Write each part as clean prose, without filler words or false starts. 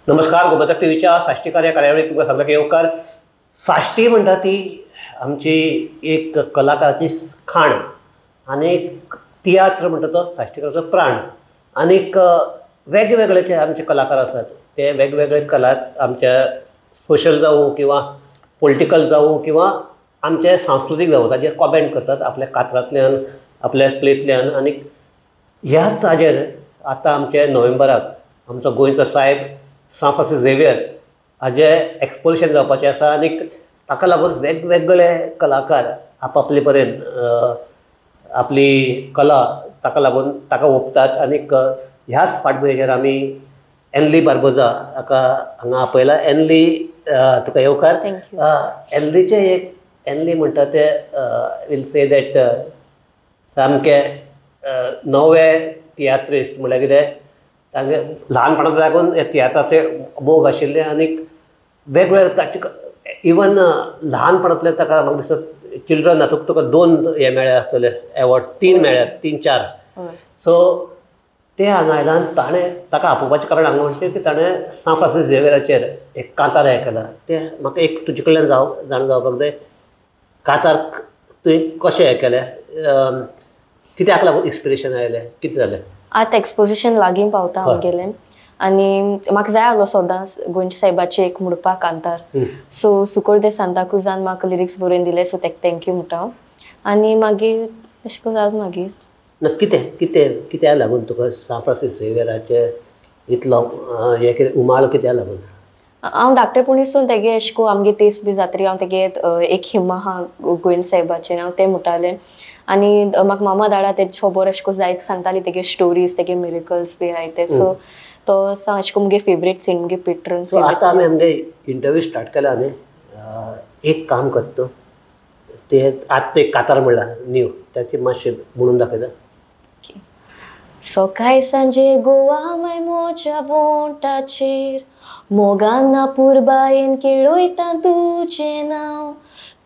नमस्कार, गोमंतक टीव्हीच्या साश्टीकार ह्या कार्यावळीत तुमकां सगळ्यांक येवकार. साश्टी म्हणटा ती आमची एक कलाकाराची खाण आनी तियात्र म्हणटा तो साश्टीकाराचो प्राण. आनीक वेगवेगळे जे आमचे कलाकार आसात ते वेगवेगळे कला आमच्या सोशल जावं किंवा पॉलिटिकल जावं किंवा आमचे सांस्कृतीक जावं ताजेर कॉमेंट करतात आपल्या कातरांतल्यान, आपल्या प्लेंतल्यान. आनी ह्याच हाजेर आतां आमचे नोव्हेंबराक आमचो गोंयचो सायब सांत फ्रांसीस झेवियर हाजें एक्सपोजिशन जावपाचें आसा आनी ताका लागून वेगवेगळे कलाकार आपापले परेन आपली कला ताका लागून ताका ओंपतात. आनीक ह्याच फाटभुंयेचेर आमी एनली बार्बोजा हाका हांगा आपयला. एनली, तुका येवकार. एनलीचें एक एनली म्हणटा ते वील से that सामके नवे तियात्रिस्ट म्हणल्यार कितें, तांगे ल्हानपणांत लागून हे तियात्राचे मोग आशिल्ले आनी वेगवेगळे ताचे इवन ल्हानपणांतल्यान ताका म्हाका दिसता चिल्ड्रन हातूंत तुका 2 हे मेळ्ळे आसतले एवॉर्ड्स, 3 मेळ्ळ्यात, 3-4. सो ते हांगा आयला आनी ताणें ताका आपोवपाचें कारण हांगा म्हणचें की ताणें सांत फ्रांसीस झेवियराचेर एक कांतार हें केलां. तें म्हाका एक तुजे कडल्यान जाणा जावपाक जाय, कांतार तुवें कशें हें केलें, कित्याक लागून इन्स्पिरेशन आयलें, कितें जालें? आतां एक्सपोजिशन लागीं पावता आमगेलें आनी म्हाका जाय आसलो सदांच गोंयच्या सायबाचें एक म्हणपाक कांतार. सो सुकोर दे सांताक्रुजान म्हाका लिरिक्स बरोवन दिले, सो तेका thank you म्हणटा हांव. आनी मागीर अशें करून जालें. मागीर ना कितें कितें कित्याक लागून तुका सांत फ्रांसीस झेवियराचें इतलो हें कितें उमाळ कित्याक लागून? हांव धाकटेपणीसून तेगे अशें करून आमगे तेस बी जात्री हांव तेगे एक हिम आहा गोंयच्या सायबाचें, हांव तें म्हणटालें. आनी म्हाका मामा दाडा तेजे खबर अशें करून जायत सांगताली, तेगे स्टोरीज, तेगे मिरेकल्स बी आहाय ते. सो तो सा अशें करून मुगे फेवरेट सीन, मुगे पेट्रन. सो आतां आमी आमगे इंटरव्यू स्टार्ट केला न्ही, एक काम करता तूं, ते आतां एक कातार म्हणला न्यू, ताची मातशें म्हणून दाखयता. सकाळ सांजे गोवा माय मोच्या वोंटाचेर मोगान पुरबायेन केळयता तुजें नांव,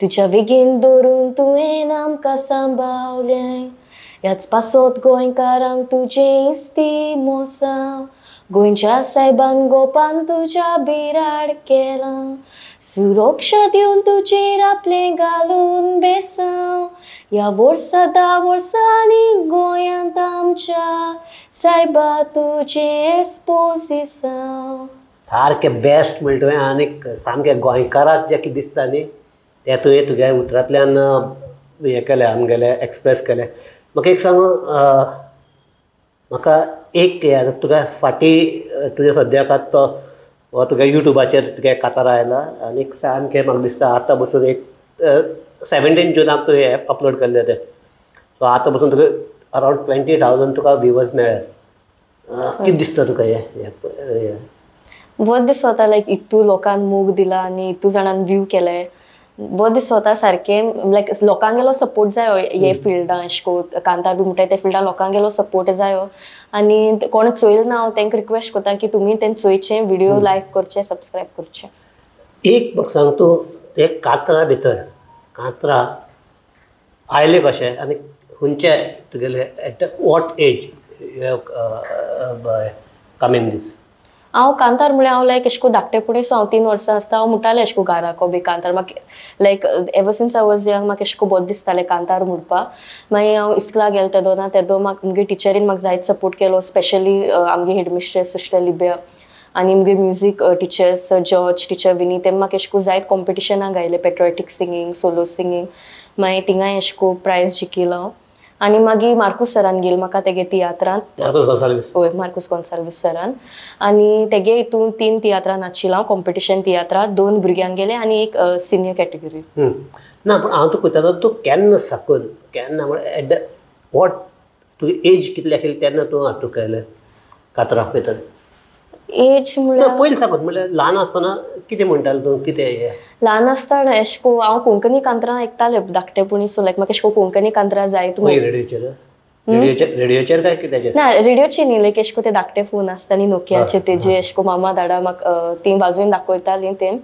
तुज्या वेगीन दवरून तुवें आमकां सांबावलें, ह्याच पासत गोंयकारांक तुजें इस्ती मोसांव, गोंयच्या सायबान गोपान तुज्या बिराड केलां, सुरक्षा दिवन तुजेर आपलें घालून बेसांव, ह्या वर्सा 10 वर्सांनी गोंयांत आमच्या सायबा तुजें एस्पोजिसांव. सारकें बेस्ट म्हणटा तुवें आनी सामकें गोंयकाराक जें कितें दिसता न्ही तें तुवें तुज्या उतरांतल्यान हें केलें, आमगेलें एक्सप्रेस केलें. म्हाका एक सांग, म्हाका एक हें तुका फाटीं तुजें सद्याक आतां तो तुगे युट्यूबाचेर तुगे कातार आयला आनी सामकें म्हाका दिसता आतां बसून एक 17 जुनाक तुवें हें अपलोड केल्लें तें. सो आतां बसून तुका अरावंड 20,000 तुका व्यूवर्स मेळ्ळे. कितें दिसता तुका हें? बरें दिसता, लायक इतू लोकांक मोग दिला आनी इतू जाणान व्यू केले, बरें दिसता सारकें. लायक लोकांगेलो सपोर्ट जायो हे फिल्डान, अशें करून कांतार बी म्हणटाय त्या फिल्डान लोकांगेलो सपोर्ट जायो. आनी कोण चोयल ना हांव तांकां रिक्वेस्ट करता की तुमी तें चोयचें, व्हिडियो लायक करचें, सबस्क्रायब करचें. एक म्हाका सांग तूं, ते कांतरा भितर कांतरा आयले कशें आनी खंयचे तुगेले at what age come in these? हांव कांतार म्हळ्यार हांव लायक अशें करून धाकटेपणीसून हांव 3 वर्सां आसता हांव म्हणटालें अशें करून घराको बी कांतार. म्हाका like ever since I was young म्हाका अशें करून बरें दिसतालें कांतार म्हणपाक. मागीर हांव इस्कुलाक गेलें तेदो ना तेदो म्हाका मुगे टिचरीन म्हाका जायत सपोर्ट केलो, स्पेशली आमगे हेडमिस्ट्रेस सिस्टर लिबिया आनी मुगे music teachers sir George, teacher Winnie, तेम म्हाका अशें करून जायत कॉम्पिटिशनां गायलें, पेट्रोटीक सिंगींग, सोलो सिंगींग. मागीर थिंगाय अशें करून प्रायज जिखलो हांव. आनी मागीर मार्कूस सरान गेल म्हाका तेगे तियात्रांत, हय मार्कूस गोन्साल्वीस सरान, आनी तेगे हितून 3 तियात्रां नाचिल्लो हांव, कॉम्पिटिशन तियात्रां, 2 भुरग्यांक गेले आनी एक सिनियर कॅटेगरी. ना पूण हांव तुका पळयतालो तूं केन्ना साकून केन्ना म्हळ्यार एट the what तुजी एज कितली आशिल्ली तेन्ना तूं हातूंत आयलें कातरा भितर? एज म्हळ्यार पयलीं साकून म्हळ्यार ल्हान आसतना कितें म्हणटालें तूं, कितें हें? ल्हान आसतना अशें करून हांव कोंकणी कांतरां आयकतालें धाकटेपणी, सो लायक म्हाका अशें करून कोंकणी कांतरां जाय. तूं रेडियोचेर रेडियोचेर काय कित्याचेर? ना रेडियोचेर न्ही, लायक अशें करून ते धाकटे फोन आसता न्ही नोकियाचे, तेजे अशें करून मामा दाडा म्हाका तीं वाजोवन दाखयतालीं तें.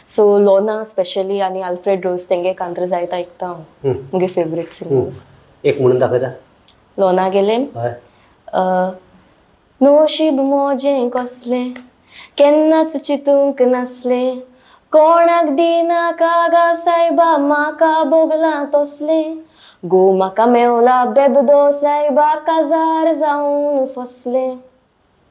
सो लोना स्पेशली आनी आल्फ्रेड रोज तेंगे कांतरां जायत आयकता हांव, मुगे फेवरेट सिंगर्स. एक म्हणून दाखयता? लोना गेलें, नशीब मोजें कसलें केन्नाच चितूंक नासलें कोणाक दिनाका गा सायबा म्हाका भोगलां तसलें गो म्हाका मेवला बेबदो सायबा काजार जावन फसलें.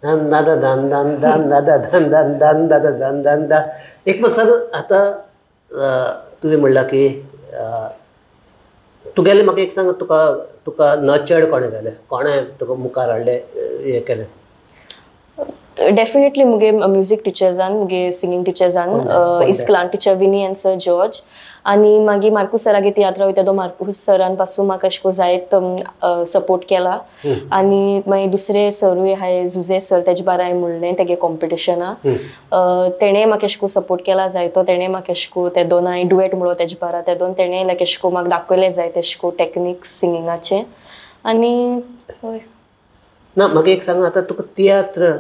दान दादा दान दान दान दादा दान दान दान दादा दान दान दान. एक म्हाका सांग आतां तुवें म्हणलां की तुगेलें म्हाका एक सांग तुका तुका नर्चर्ड कोणें केलें, कोणें तुका मुखार हाडलें हें केलें? डेफिनेटली मुगे म्युजीक टिचर्सान, मुगे singing टिचर्सान, इस्कलान teacher Winnie and sir George आनी मागीर मार्कूस सरागे तियात्र वयता तो मार्कूस सरान पासून म्हाका अशें करून जायत सपोर्ट केला. आनी मागीर दुसरे सरूय आहाय जुजे सर, तेजे बारा हांवें म्हणलें तेगे कॉम्पिटिशना तेणें म्हाका अशें करून सपोर्ट केला जायतो. तेणें म्हाका अशें करून ते दोन हांवें डुएट म्हणलो तेजे बारा, ते दोन तेणें लायक अशें करून म्हाका दाखयलें जायत अशें करून टॅक्निक्स सिंगिंगाचे. आनी हय ना म्हाका एक सांग आतां तुका तियात्र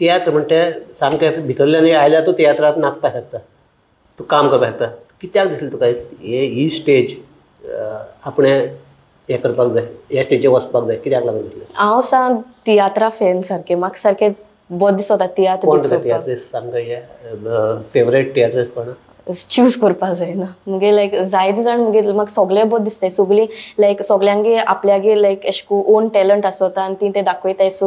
तियात्र म्हणटे सामकें भितरल्यान आयल्यार तूं तियात्रांत नाचपाक शकता, तूं काम करपाक शकता, कित्याक दिसलें तुका हे ही स्टेज आपणें हें करपाक जाय, ह्या स्टेजीर वचपाक जाय, कित्याक लागून दिसलें? हांव सांग तियात्रा फॅन सारकें, म्हाका सारकें बरें दिसता तियात्र. कोण तुका तियात्रिस्ट सामकें हे फेवरेट तियात्रिस्ट कोण? चूज करपाक जायना मुगे, लायक जायते जाण मुगे म्हाका सगळें बरें दिसता, सगळीं लायक सगल्यांगे आपल्यागे लायक अशें करून ओन टॅलंट आसता आनी ती ते दाखयताय. So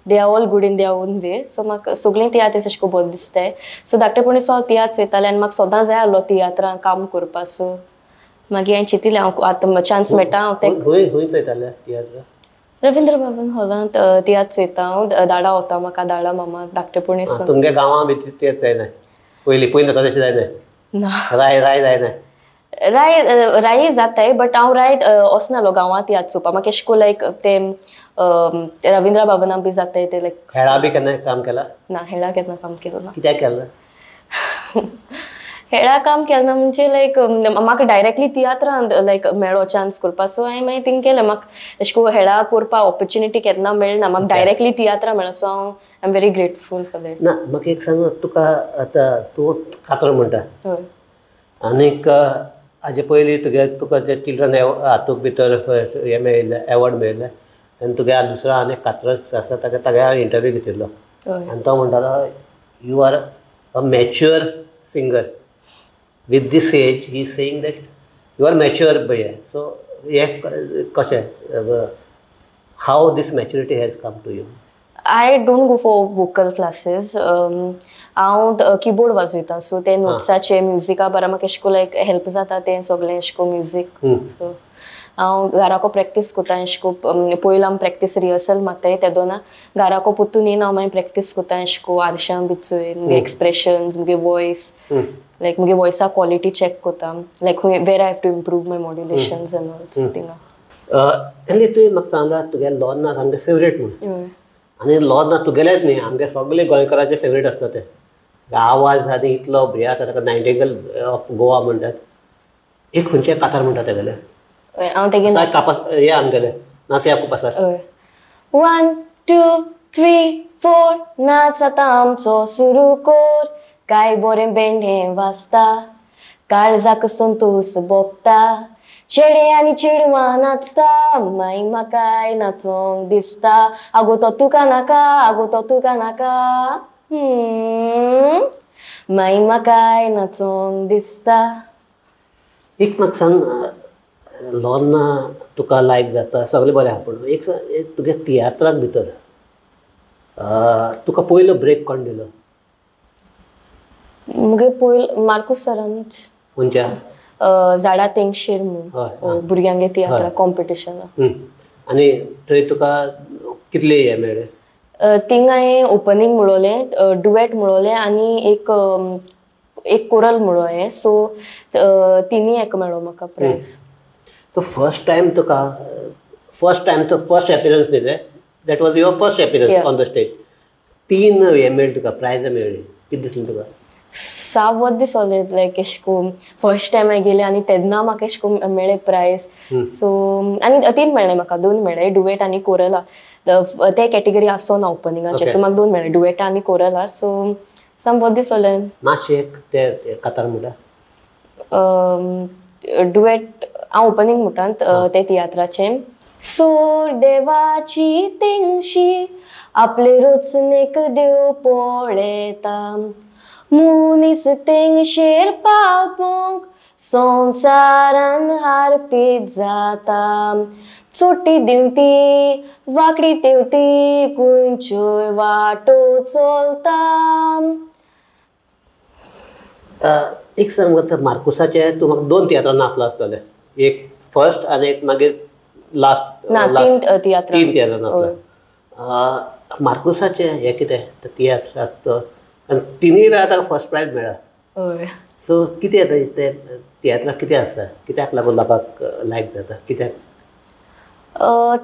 they are all good in their own way. So म्हाका सगळीं तियात्रीस अशें करून बरें दिसताय. सो धाकटेपणी सो हांव तियात्र चोयतालें आनी म्हाका सदां जाय आहलो तियात्रां काम करपाक. सो मागीर हांवें चिंतिल्लें हांव आतां चान्स मेळटा हांव ते खंय खंय चोयतालें तियात्र? रविंद्र भवन हॉलांत तियात्र चोयता हांव, दाडा वता म्हाका दाडा मामा धाकटेपणी. सो तुमगे गांवां बी तियात्र जायना पयलीं पयलीं जाता तशें जायना? ना राय राय जायना? राय राय जाताय बट हांव राय वचनालो गांवांत तियात्र चोवपाक. म्हाका अशें करून लायक ते रविंद्र भवनां बी जाताय ते लायक. हेळा बी केन्ना काम केलां? ना, हेळा केन्ना काम केलो ना. कित्याक केलें? हेळा काम केलें ना म्हणजे लायक म्हाका डायरेक्टली तियात्रांत लायक मेळ्ळो चान्स करपाक. सो हांवें मागीर थिंग केलें, म्हाका अशें करून हेळा करपाक ऑपॉर्च्युनिटी केन्ना मेळना, म्हाका डायरेक्टली तियात्रां मेळ्ळो. सो हांव I am very grateful for that. ना म्हाका एक सांग तुका आतां तूं कातरो म्हणटा हय आनीक हाजे पयलीं तुगे तुका जे चिल्ड्रन हातूंत भितर हें मेळिल्लें, एवॉर्ड मेळिल्लें, तेन्ना तुगे दुसरो आनी एक कातरस आसा ताका तागे इंटरव्यू घेतिल्लो आनी तो म्हणटालो you are a mature singer with this age, he saying that you are mature भय. सो हें कशें, how this maturity has come to you? I don't go for vocal classes. हांव किबोर्ड वाजयता. सो ते नोट्साचे म्युजिका बारा म्हाका अशें करून लायक हेल्प जाता तें सगळें अशें करून म्युजीक. सो हांव घराको प्रॅक्टीस करता अशें करून, पयलीं आमी प्रॅक्टीस रिहर्सल मारताय तेदोना घराको पोत्तून येवन हांव मागीर प्रॅक्टीस करता अशें करून आरशां बी चोय मुगे एक्सप्रेशन्स, मुगे वॉयस, लायक मुगे वॉयसा क्वॉलिटी चॅक करता, लायक खूंय where I have to improve my modulations and all. So थिंगा. आनी तुवें म्हाका सांगलां तुगे लोर्ना सामकें फेवरेट म्हणून, आनी लोर्ना तुगेलेंच न्ही आमगे सगळे गोंयकारांचे फेवरेट आसता तें आवाज आनी इतलो हें आसा ताका नायटिंगेल ऑफ गोवा म्हणटात. एक खंयचें कातार म्हणटा तेगेलें? हांव तेगे कापास हें आमगेलें नाचया कुपासार. 1 2 3 4 नाच आतां आमचो सुरू कोर, काय बरें बेंडें वाजता, काळजाक संतोस भोगता, चेडे आनी चेडवां नाचता, माई म्हाकाय नाचोंक दिसता, आगो तो तुका नाका, आगो तो तुका नाका, माई म्हाकाय नाचोंक दिसता. एक म्हाका सांग, लोर्ना तुका लायक जाता सगळें बरें आहा, पूण एक तुगे तियात्राक भितर तुका पयलो ब्रेक कोण दिलो? मुगे पयलो मार्कूस सरानूच. खंयच्या? झाडा तेंगशेर म्हूण भुरग्यांगे तियात्रा कॉम्पिटिशना. आनी थंय तुका कितले हे मेळ्ळे? थिंगा हांवें ओपनींग म्हणलें, डुएट म्हणलें आनी एक एक कोरल म्हणलो हांवें. सो तिनूय हेका मेळ्ळो म्हाका प्रायज. तो फर्स्ट टायम तुका फर्स्ट टायम तो फर्स्ट एपिरन्स न्ही, that was your first appearance on the stage, 3 हे मेळ्ळे तुका प्रायज मेळ्ळी, कितें दिसलें तुका? साप बरें दिसलें, लायक अशें करून फर्स्ट टायम हांवें गेलें आनी तेन्ना म्हाका अशें करून मेळ्ळें प्रायज. सो आनी 3 मेळ्ळें म्हाका, 2 मेळ्ळे डुएट आनी कोरला. ते कॅटेगरी आसो ना ओपनिंगाचे, सो म्हाका 2 मेळ्ळे डुएटा आनी कोरला. सो साम बरें दिसलें. मातशें एक ते कातार म्हणटा डुएट हांव ओपनींग म्हणटा ते तियात्राचें. सोर देवाची तेंगशी आपले रचनेक देव पळयता मनीस तेंगशेर पावंक संवसारान हारपीत जाता चोटी देंवती वांकडी तेवती खंयच्योय वाटो चलता. एक सांग म्हाका, मार्कुसाचे तूं म्हाका 2 तियात्रां नाचला आसतले, एक फर्स्ट आनी एक मागीर लास्ट. ना, 3 तियात्रां. 3 तियात्रां नाचला. मार्कुसाचे हे कितें तियात्र आसता आनी 3 वेळार ताका फर्स्ट प्रायज मेळ्ळा. हय. सो कितें ते तियात्राक कितें आसता, कित्याक लागून लोकांक लायक जाता, कित्याक?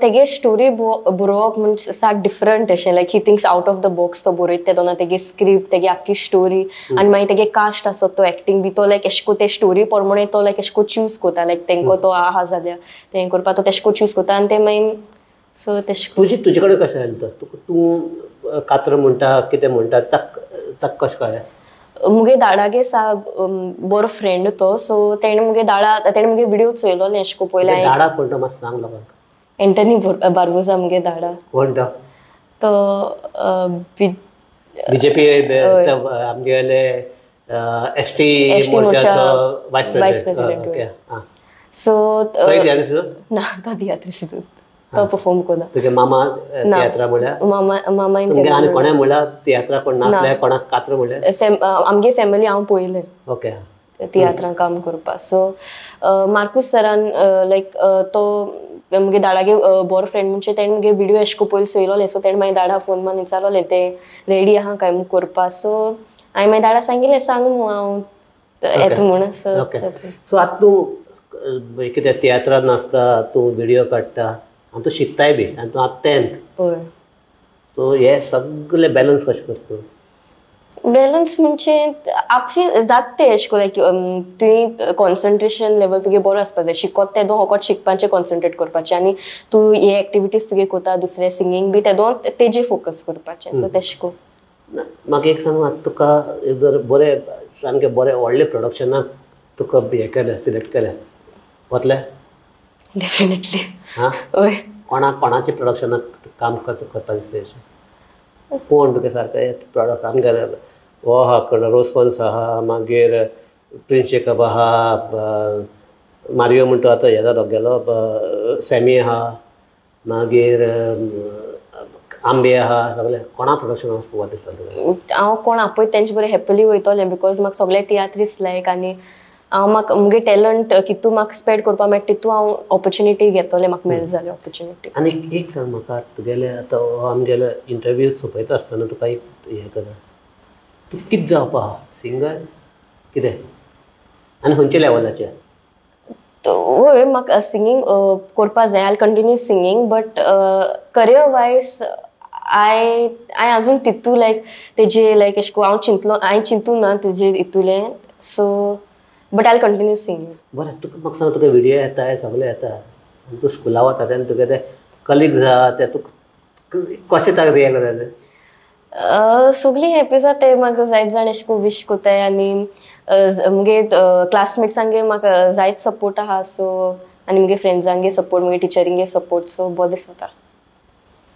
तेगे स्टोरी बरोवप म्हणजे सात डिफरंट अशें, like he thinks out of the box. तो बरयता तेदोना तेगे स्क्रिप्ट, तेगे आख्खी स्टोरी आनी मागीर तेगे कास्ट आसत तो एक्टींग बी तो लायक एशे को ते स्टोरी प्रमाणे तो लायक एशे को चूज कोता, लायक तेंको तो आहा जाल्यार तें करपा तो तेशे को चूज कोता आनी ते मागीर सो तेशे. तुजे कडेन कशें आयलें तो? तूं कात्र म्हणटा कितें म्हणटा ताका कशें कळ्ळें? मुगे दाडागे सा बरो फ्रेंड तो, सो तेणें मुगे दाडा तेणें मुगे विडियो चोयलोलें एशे को पयलें. दाडा कोण तो मातसो सांग लोकांक. एंटनी बार्बोजा मुगे दाडा. कोण तो? तो बीजेपी आमगेले एस टी मोर्चाचो वायस प्रेसिडेंट. सो ना, तो तियात्रिस्त तो परफॉर्म कोना. तुगे मामा तियात्रा म्हळ्यार? मामा मामायन तुमगे आनी कोणें म्हळ्यार तियात्रा कोण नाचले, कोणाक कात्र म्हळ्यार? आमगे फॅमिली हांव पळयलें. ओके. तियात्रां काम करपा. सो मार्कूस सरान लायक तो मुगे दाडागे बरो फ्रेंड म्हणजे तेणें मुगे विडियो एशे को पयलीं चोयलोलें. सो तेणें मागीर दाडा फोन मारून विचारलोलें तें रेडी आहा काय म्हूण करपा. सो हांवें मागीर दाडा सांगिल्लें सांग म्हूण हांव येता म्हूण. सो सो आतां तूं कितें तियात्रान नाचता, तूं विडियो काडटा आनी तूं शिकताय बी आनी तूं आतां 10th. हय. सो हे सगळे बॅलन्स कशें करता तूं? बॅलन्स म्हणजे आपली जाता तें एशें को लायक तुवें कॉन्सन्ट्रेशन लेवल तुगे बरो आसपा जाय. शिकोत तेदो फकत शिकपाचें कॉन्सन्ट्रेट करपाचें आनी तूं हे एक्टिविटीज तुगे कोता दुसरें सिंगींग बी तेदो तेजेर फोकस करपाचें. सो तेशें को. म्हाका एक सांग, आतां तुका जर बरें सामकें बरें व्हडलें प्रोडक्शनाक तुका हें केलें, सिलेक्ट केलें, वतलें? डेफिनेटली. हां, हय. कोणाक कोणाच्या प्रोडक्शनाक काम करपाक दिसता अशें? कोण तुगे सारकें प्रोडक्ट आमगेले हो आहा, कोण रोजकोन्स आहा, मागीर प्रिन्स जेकब आहा, मारियो म्हणटा आतां हें जालो गेलो, सॅमी आहा, मागीर आंबे आहा, सगळे कोणा प्रोडक्शन वचपा दिसता तुका? हांव कोण आपयत तेंचे बरें हॅपिली वयतलें because म्हाका सगळे तियात्रीस लायक आनी हांव म्हाका मुगे टॅलंट कितू म्हाका स्प्रेड करपाक मेळटा तितू हांव ऑपॉर्च्युनिटी घेतलें, म्हाका मेळ्ळें जाल्यार ऑपॉर्च्युनिटी. आनी एक सांग म्हाका, तुगेले आतां आमगेले इंटरव्यू सोंपयता आसतना तुका एक हें करा, तूं कितें जावपा आहा, सिंगर कितें आनी खंयच्या लेवलाचेर? हय, म्हाका सिंगींग करपा जाय. I continue singing but career wise I हांवें आजून तितू लायक तेजे लायक एशें को हांव चिंतलो, हांवें चिंतूं ना तेजे हितूलें. So but I continue singing. बरें, तुका म्हाका सांग, तुका विडियो येता सगळें येता आनी तूं स्कुला वता तेन्ना तुगे ते कलिग्स आहा ते तुका कशें ताका रिएक्ट जाता? सगळीं हॅपी जाताय म्हाका, जायत जाण एशें को विश कोताय आनी मुगे क्लासमेट्सांगे म्हाका जायत सपोर्ट आहा. सो आनी मुगे फ्रेंड्सांगे सपोर्ट, मुगे टिचरींगे सपोर्ट, सो बरें दिसता.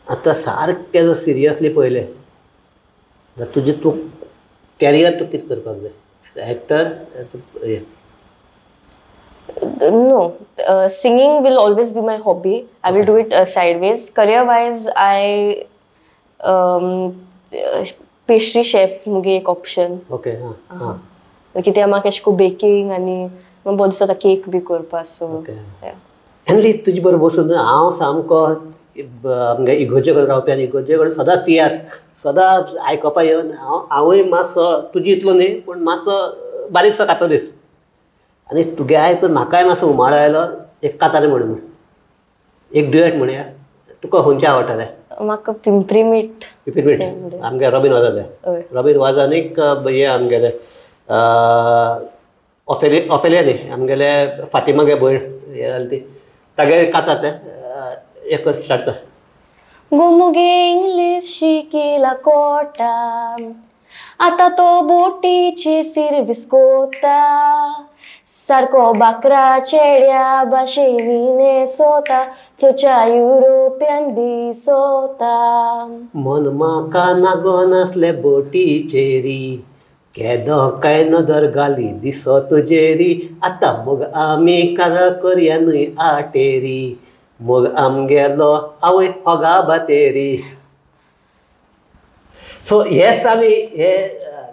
आतां सारकें जर सिरियसली पळयलें जाल्यार तुजें तूं कॅरियर तूं कितें करपाक जाय? Actor? No, singing will always be my hobby. I will do it sideways. Career wise I pastry chef मुगे एक ऑप्शन. ओके. हां, कित्याक म्हाका एशें को बेकींग आनी म्हाका बरो दिसता केक बी करपाक. सो आनी तुजे बरोबर बसून हांव सामको आमगे इगोर्जे कडेन रावपी आनी इगोर्जे कडेन सदांच तियात्र सदां आयकोपा येवन हांवूय मातसो तुजे इतलो न्ही पूण मातसो बारीकसो कातो दीस आनी तुगे आयकून म्हाकाय मातसो उमाळो आयलो. एक कातार म्हण म्हूण, एक डुएट म्हणया, तुका खंयचें आवडटलें? म्हाका पिंपरी मीठ. पिंपरी मीठ आमगे रॉबीन वाजालें. रॉबीन वाज आनीक हे आमगेले ऑफेलिया न्ही, आमगेले फातिमा गे भयण हें जालें ती, तागे कातार तें एक स्टार्ट कर. गुमुगे इंग्लीश शिकिला कोटा, आतां तो बोटीची सिर्वीस कोता, सारको बाकरा चेड्या भाशेन न्हेसोता, चोच्या युरोपियन दिसोता. मन म्हाका नागो नासले बोटीचेरी, केदो काय नदर घाली दिसो तुजेरी, आतां मोग आमी कारा करया न्हय आटेरी, मोग आमगेलो आवय फोगा बातेरी. सो हेच आमी हे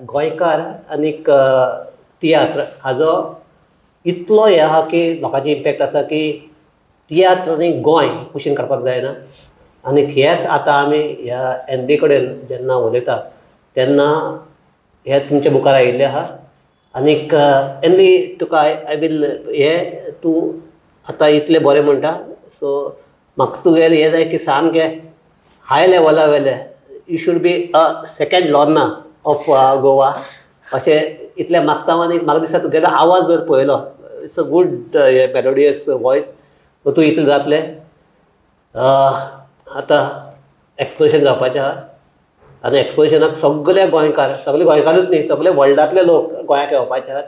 गोंयकार आनीक तियात्र हाजो इतलो हें आहा की लोकांची इम्पॅक्ट आसा की तियात्र आनी गोंय कुशीन काडपाक जायना. आनी हेच आतां आमी ह्या एनली कडेन जेन्ना उलयता तेन्ना हे तुमच्या मुखार आयिल्लें आहा. आनीक एनली तुका I will हे तूं आतां इतलें बरें म्हणटा, सो म्हाका तुगेलें हें जाय की सामकें हाय लेवला वेलें, you should be a second Lorna of Goa अशें इतलें मागता. आनी म्हाका दिसता तुगेलो आवाज जर पळयलो, it's a good melodious voice, so तूं इतलें जातलें. आतां एक्सपोजिशन जावपाचें आहा आनी एक्सपोजिशनाक सगळे गोंयकार, सगळे गोंयकारूच न्ही, सगळे वर्ल्डांतले लोक गोंयाक येवपाचे आहात.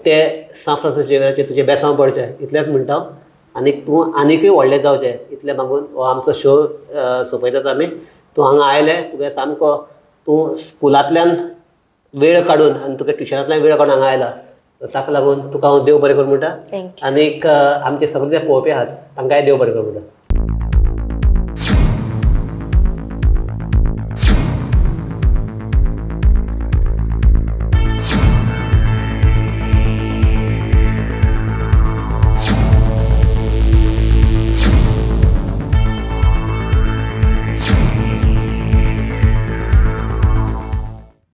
ते सान फ्रांसिस्को तुजें बेसांव पडचें इतलेंच म्हणटा हांव. आनी तूं आनिकूय व्हडलें जावचें इतलें मागून हो आमचो शो सोंपयतात आमी. तूं हांगा आयलें, तुगे सामको तूं स्कुलांतल्यान वेळ काडून आनी तुगे ट्युशनांतल्यान वेळ काडून हांगा आयला, ताका लागून तुका हांव देव बरें करूं म्हणटा. आनीक आमचे सगळे जे पळोवपी आहात तांकांय देव बरें करूं म्हणटा.